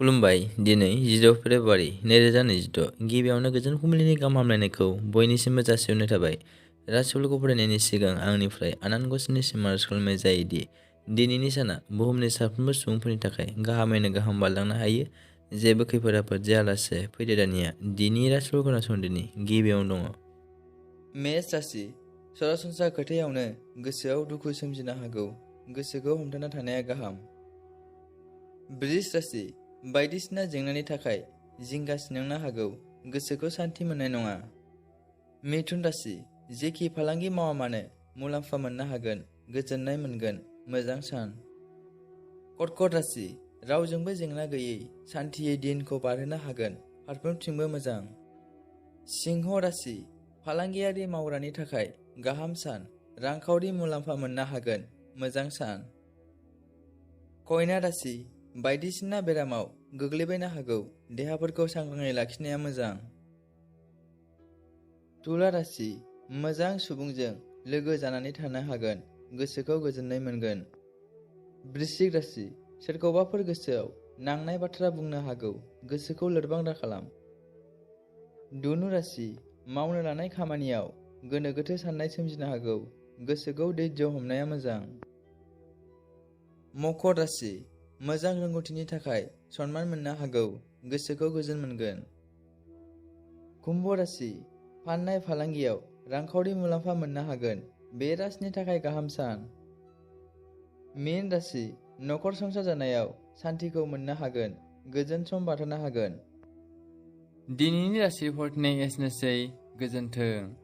खुलुमबाय दिनै 16 फेब्रुवारि 2026 गिबियावनो गोजोन फुंबिलिनि गाहाम हामलायनायखौ बयनिसिमबो जासिहरनाय थाबाय। राजसल'खौ फरायनायनि सिगां आंनिफ्राय आनान गसाइनिसिम आरज खालामनाय जायोदि दिनैनि साना बुहुमनि साफ्रोमबो सुबुंफोरनि थाखाय गाहामैनो गाहाम बारलांनो हायो। जेबो खैफोद आफोद जायालासे फैदो दानिया दिनै राजसल' खोनासंदिनि गिबियावनो दङ। मेष राशि सरासनस्रा खोथायावनो गोसोआव दुखु सोमजिनो हागौ। गोसोखौ हमथाना थानाया गाहाम। बृष राशि बायदिसिना जेंनानि थाखाय जिंगा सिनांनो हागौ। गोसोखौ सान्थि मोननाय नङा। मिथुन राशि जेखि फालांगि मावा मानो मुलाम्फा मोननो हागोन। गोजोननाय मोनगोन। मोजां सान। कर्कट राशि रावजोंबो जेंना गैयै सान्थियै दिनखौ बारहोनो हागोन। फारफ्रोमथिंबो मोजां। सिंह राशि फालांगियारि मावग्रानि थाखाय गाहाम सान। रांखावरि मुलाम्फा मोननो हागोन। मोजां सान। कन्या राशि बायदिसिना बेरामाव गोग्लैबायनो हागौ। देहाफोरखौ सांग्राङै लाखिनाया मोजां। तुला राशि मोजां सुबुंजों लोगो जानानै थानो हागोन। गोसोखौ गोजोननाय मोनगोन। वृश्चिक राशि सोरखौबाफोर गोसोआव नांनाय बाथ्रा बुंनो हागौ। गोसोखौ लोरबां दाखालाम। धनु राशि मावनो लानाय खामानियाव गोनो गोथो साननाय सोमजिनो हागौ। गोसोखौ धैर्य हमनाया मोजां। मकर राशि मोजां रोंगौथिनि थाखाय सनमान मोननो हागौ। गोसोखौ गोजोन मोनगोन। कुम्भ राशि फाननाय फालांगियाव रांखावरि मुलाम्फा मोननो हागोन। बे राशिनि थाखाय गाहाम सान। मीन राशि नखर संसार जानायाव सान्थिखौ मोननो हागोन। गोजोन सम बारहोनो हागोन। दिनैनि राशि फरायनाय एसेनोसै। गोजोन्थों।